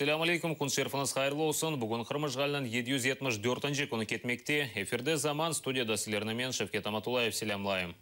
Selâm aleyküm, kün şerifiñiz hayırlı olsun. Bugün Qırım işğaliniñ 774 künü ketmekte. Efirde Zaman, studiyada sizlerni men, Şevket Amatullayev, selâmlayım.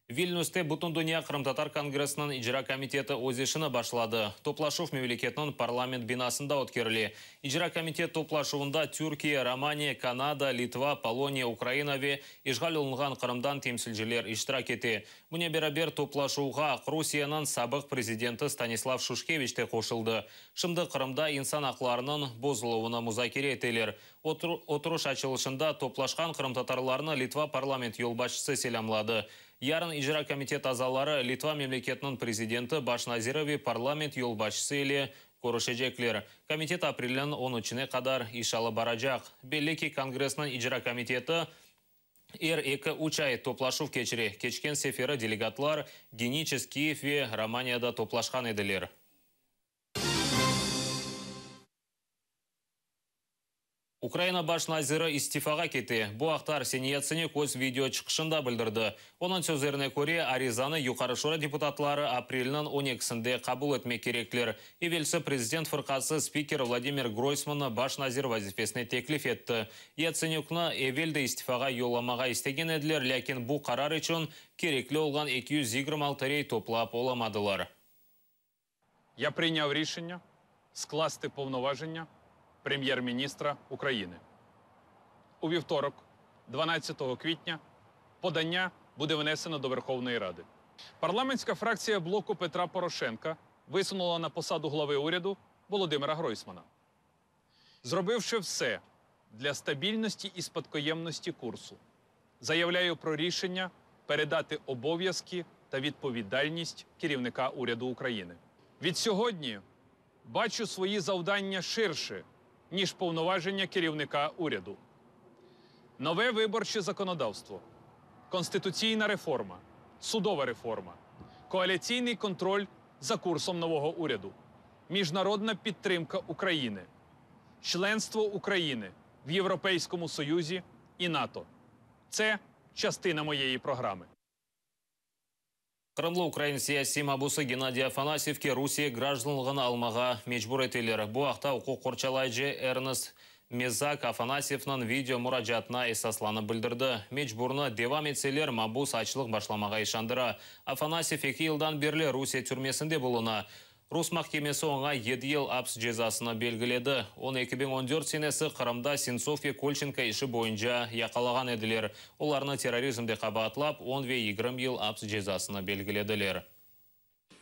Vilnüste Bütündünya qırımtatar kongressiniñ icra komiteti öz işini başladı. Toplaşuv memleketniñ parlament binasında ötkerile. İcra komitet toplaşuvında Türkiye, Romaniya, Kanada, Litva, Poloniya, Ukraina ve işğal olunğan Qırımdan temsilciler iştirak ete. Bunen beraber toplaşuvğa Aqrusiyeniñ sabıq prezidenti Stanislav Şuşkeviç de qoşuldı. Şimdi Qırımda insan aqlarınıñ bozuluvını muzakere eteler. Oturış açılışında toplaşqan qırımtatarlarnı Litva parlament yolbaşçısı selâmladı. Yarın icra komitet azaları Litva memleketiniñ prezidenti, baş naziri ve parlament yolbaşçısı ile körüşecekler. Komitet aprelniñ on üçüne qadar iş alıp baracaq. Belli ki, Kongressniñ icra komiteti er eki-üç ay toplaşuv keçire. Keçken seferi delegatlar Geniçesk, Kiyev ve Romaniyada toplaşqan ediler. Ukraina baş naziri istifağa kete. Bu aqta Arseniy Yatsenük öz video çıqışında bildirdi. Onıñ sözlerine köre, arizanı Yuqarı Şura deputatları aprelniñ on ekisinde qabul etmek kerekler. Evelsi prezident fırqası spikeri Vladimir Groysmannı baş nazir vazifesine teklif etti. Yatsenükni evel de istifağa yollamağa istegen ediler, lâkin bu qarar içün kerekli olğan 226 rey toplap olamadılar. Ya prıynav rişenya sklastı povnovajenya premyer-ministra Ukrainı. U vivtorok, dvanadtsatogo kvitnya, podanya bude vneseno do Verhovnoyi Radi. Parlamentska fraktsiya Bloku Petra Poroşenka vısunula na posadu glavı urяду Volodımıra Гройсмана. Зробивши все для стабільності і спадкоємності курсу, заявляю про рішення передати обов'язки та відповідальність керівника уряду України. Від сьогодні бачу свої завдання ширше, ніж повноваження керівника уряду. Нове виборче законодавство, конституційна реформа, судова реформа, коаліційний контроль за курсом нового уряду, міжнародна підтримка України, членство України в Європейському Союзі і НАТО. Це частина моєї програми. Qırımlı ukrain siyasiy mabusı Gennadiy Afanasyevke Rusiye grajdanlığını almağa mecbur eteler. Bu aqta uquq qorçalayıcı Ernest Mezak Afanasyevniñ video muracaatına esaslanıp bildirdi. Mecburnı devam etseler, mabus açlıq başlamağa işandıra. Afanasyev eki yıldan berli Rusiye türmesinde buluna. Rus mahkemesi oña yedi yıl aps cezasını belgiledi. Onı 2014 senesi Qırımda Sentsov ve Kolçenko işi boyunca yaqalağan ediler. Olarnı terrorizmde qabaatlap, on ve 20 yıl aps cezasını belgilediler.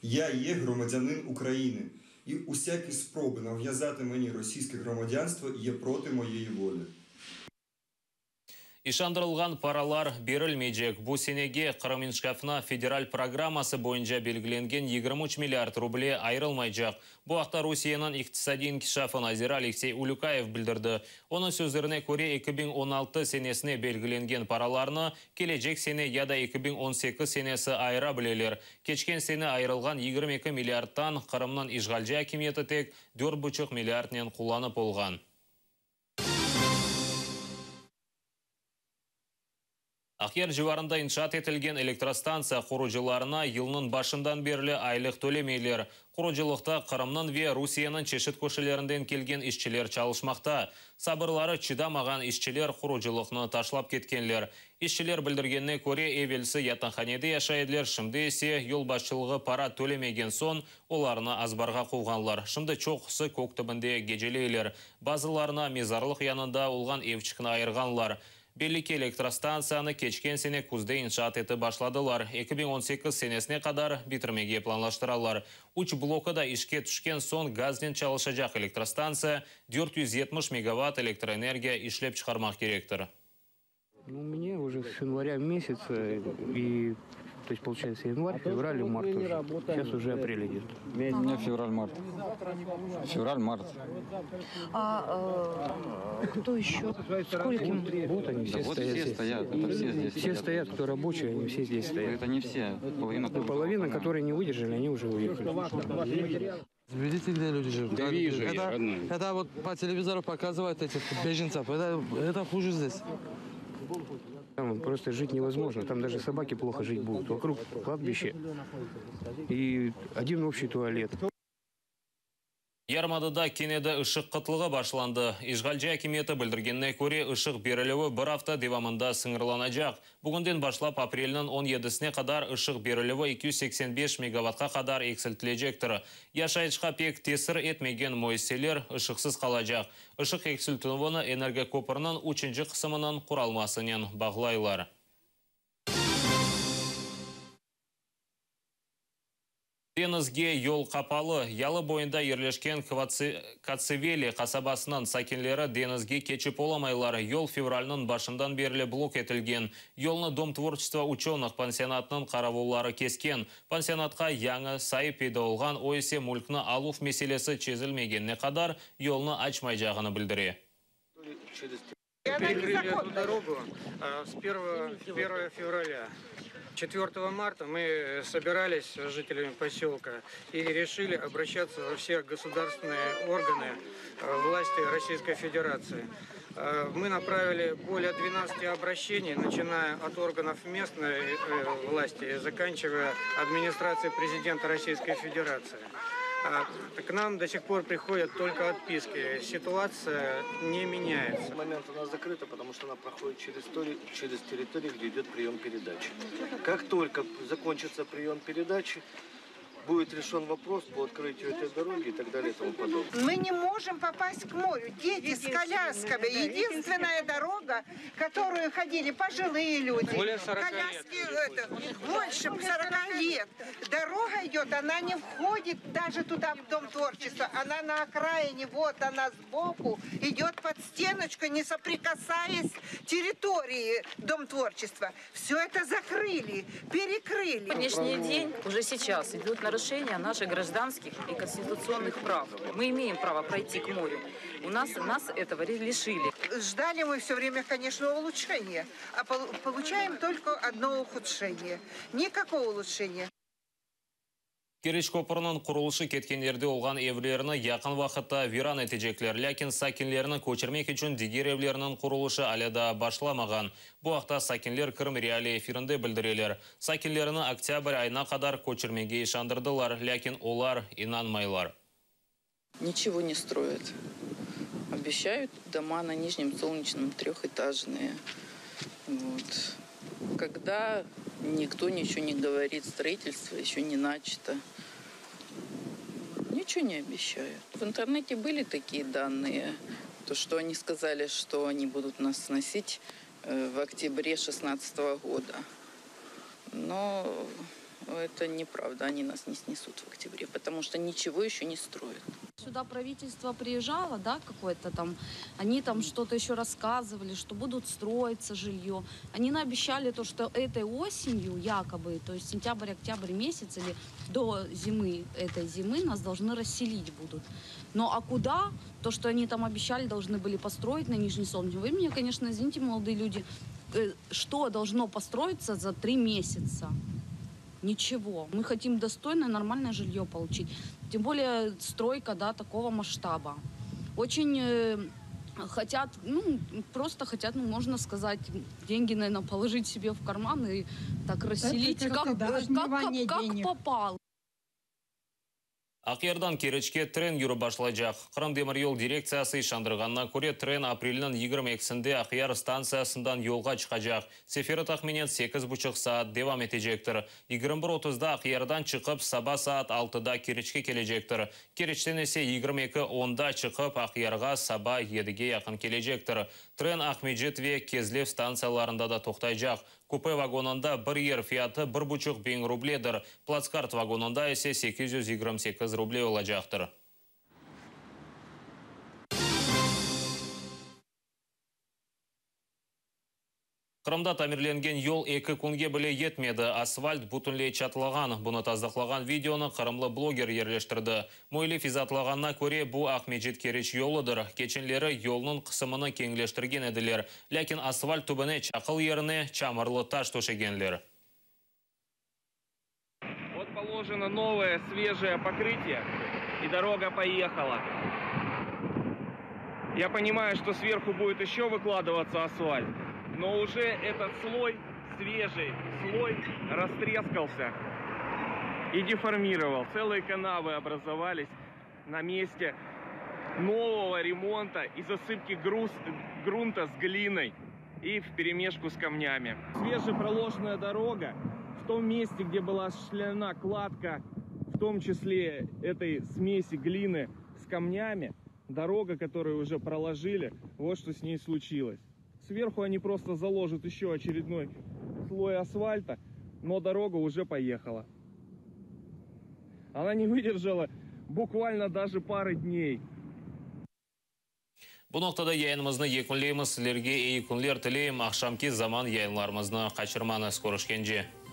Ya ye gromadyanın Ukrainı, i usâki sprobi nav'yazati meni rosiyske gromadyanstvo ye proti moyeyi voli. İşandırılğan paralar berilmeycek. Bu senege Qırım inkişafına federal programması boyunca belgilengen 23 milliard ruble ayırılmaycaq. Bu aqta Rusiyeniñ iqtisadiy inkişafı naziri Aleksey Ulükayev bildirdi. Onıñ sözlerine köre, 2016 senesine belgilengen paralarnı kelecek sene ya da 2018 senesi ayıra bileler. Keçken sene ayırılğan 22 milliardtan Qırımnıñ işğalci akimiyeti tek 4,5 milliardnen qullanıp olğan. Aqyar civarında inşaat etilgen elektrostantsiya qurucılarına yılnıñ başından berli aylıq tölemeyler. Qurucılıqta Qırımnıñ ve Rusiyeniñ çeşit köşelerinden kelgen işçiler çalışmaqta. Sabırları çıdamağan işçiler qurucılıqnı taşlap ketkenler. İşçiler bildirgenine köre, evelsi yataqhanede yaşay ediler, şimdi ise yolbaşçılığı para tölemegen soñ olarnı azbarğa quvğanlar. Şimdi çoqusı kök tübünde geceleyler. Bazılarına mezarlıq yanında olğan evçikni ayırğanlar. Belli ki, elektrostantsiyanı keçken sene küzde inşaat etip başladılar. 2018 senesine qadar bitirmege planlaştıralar. Üç blokı da işke tüşken soñ gaznen çalışacaq elektrostantsiya 470 megavatt elektroenergiya işlep çıqarmaq kerektir. Ну, у меня уже с января месяца, и, то есть, получается, январь, февраль и март уже. Сейчас уже апрель идет. У меня февраль-март. Февраль-март. А кто еще? Скольким? Вот они все Да вот стоят все здесь. стоят, это все здесь Все стоят. стоят, кто рабочие, они все здесь стоят. Это не все. Половина. Ну, половина, которые не выдержали, они уже уехали. Видите, где люди живут? Да вижу я, это, родной. это вот по телевизору показывают этих беженцев. Это хуже здесь. Там просто жить невозможно. Там даже собаки плохо жить будут. Вокруг кладбище и один общий туалет. Yarımadada kene de ışıq qıtlığı başlandı. İşğalci akimiyeti bildirgenine köre, ışıq berilüvi bir afta devamında sıñırlanacaq. Bugünden başlap aprelniñ on yedisine qadar ışıq berilüvi 285 megavatqa qadar eksiltilecektir. Yaşayışqa pek tesir etmegen müessiseler ışıqsız qalacaq. Işıq eksiltüvini energoköpürniñ üçünci qısımınıñ quralmasınen bağlaylar. Deñizge yol qapalı. Yalı boyunda yerleşken Katsiveli qasabasınıñ sakinleri deñizge keçip olamaylar. Yol fevralniñ başından berli blok etilgen. Yolnı Dom tvorçestva uçenıh pansionatınıñ qaravulları kesken. Pansionatqa yañı saip peyda olğan, o ise mülkni aluv meselesi çezilmegenine qadar yolnı açmaycağını bildire. Перекрыли эту дорогу с 1 февраля. 4 марта мы собирались с жителями поселка и решили обращаться во все государственные органы власти Российской Федерации. Мы направили более 12 обращений, начиная от органов местной власти и заканчивая администрацией президента Российской Федерации. К нам до сих пор приходят только отписки. Ситуация не меняется. В момент она закрыта, потому что она проходит через, через территорию, где идет прием передачи. Как только закончится прием передачи, будет решен вопрос по открытию этой дороги и так далее и тому подобное. Мы не можем попасть к морю. Дети с колясками. Единственная дорога, которую ходили пожилые люди. Более 40 Коляски, лет. это, больше 40 лет. Дорога идет, она не входит даже туда, в Дом творчества. Она на окраине, вот она сбоку, идет под стеночку, не соприкасаясь территории Дом творчества. Все это закрыли, перекрыли. Сегодняшний день, уже сейчас, идут нарушения наших гражданских и конституционных прав. Мы имеем право пройти к морю. У нас, нас этого лишили. Ждали мы все время, конечно, улучшения, а получаем только одно ухудшение. Никакого улучшения. Keriç köprüniñ qurulışı ketken yerde olğan evlerni yaqın vaqıtta viran etecekler. Lâkin sakinlerni köçürmek içün diger evlerniñ qurulışı alâ daa başlamağan. Bu aqta sakinler Krım Realii efirinde bildireler. Sakinlerni oktâbr ayına qadar köçürmege işandırdılar, lâkin olar inanmaylar. Ничего не строят. Обещают дома на Нижнем Солнечном трехэтажные. Вот. Когда никто ничего не говорит, строительство еще не начато. Ничего не обещают. В интернете были такие данные, то что они сказали, что они будут нас сносить в октябре 2016 года. Но это неправда, они нас не снесут в октябре, потому что ничего еще не строят. Сюда правительство приезжало, да, какое-то там, они там что-то еще рассказывали, что будут строиться жилье. Они наобещали то, что этой осенью якобы, то есть сентябрь-октябрь месяц или до зимы, этой зимы нас должны расселить будут. Но а куда? То, что они там обещали, должны были построить на Нижней Солнечной. Вы меня, конечно, извините, молодые люди, что должно построиться за 3 месяца? Ничего. Мы хотим достойное, нормальное жилье получить. Тем более стройка, да, такого масштаба. Очень хотят, ну, просто хотят, ну, можно сказать, деньги, наверное, положить себе в карман и так расселить, Это да, отмывание как денег. попало. Aqyardan Keriçke tren yürip başlaycaq. Qırım demiryol direktsiyası işandırğanına köre tren aprelniñ 22-sinde Aqyar stantsiyasından yolğa çıqacaq. Seferi tahminen 8,5 saat devam etecektir. 21.30-da Aqyardan çıqıp saba saat 6-da Keriçke kelecektir. Keriçten ise 22.10-da çıqıp Aqyarğa saba 7-ge yaqın kelecektir. Tren Aqmescit ve Kezlev stantsiyalarında da toqtaycaq. Kupe vagonında bir yer fiyatı 1,5 biñ rubledir. Platskart vagonında ise 828 ruble olacaqtır. Qırımda tamirlengen yol 2 künge bile yetmedi. Asfalt bütünley çatlağan. Bunı tasdıqlağan videonı qırımlı bloger yerleştirdi. Müellif izaatlağanına köre bu Aqmescit-Keriç yoludır. Keçenleri yolnıñ qısımını keñleştirgen ediler. Lâkin asfalt tübüne çaqıl yerine çamurlı taş töşegenler. Вот положено новое свежее покрытие, и дорога поехала. Я понимаю, что сверху будет еще выкладываться асфальт, но уже этот слой, свежий слой, растрескался и деформировал. Целые канавы образовались. На месте нового ремонта и засыпки груз, грунта с глиной и вперемешку с камнями. Свежепроложенная дорога в том месте, где была осуществлена кладка, в том числе этой смеси глины с камнями, дорога, которую уже проложили, вот что с ней случилось. Сверху они просто заложат еще очередной слой асфальта, но дорога уже поехала. Она не выдержала буквально даже пары дней. Bu noqtada yayınımıznı yekünleymiz. Sizlerge eyi künler tileyim. Aqşamki Zaman yayınlarımıznı qaçırmañız. Körüşkence.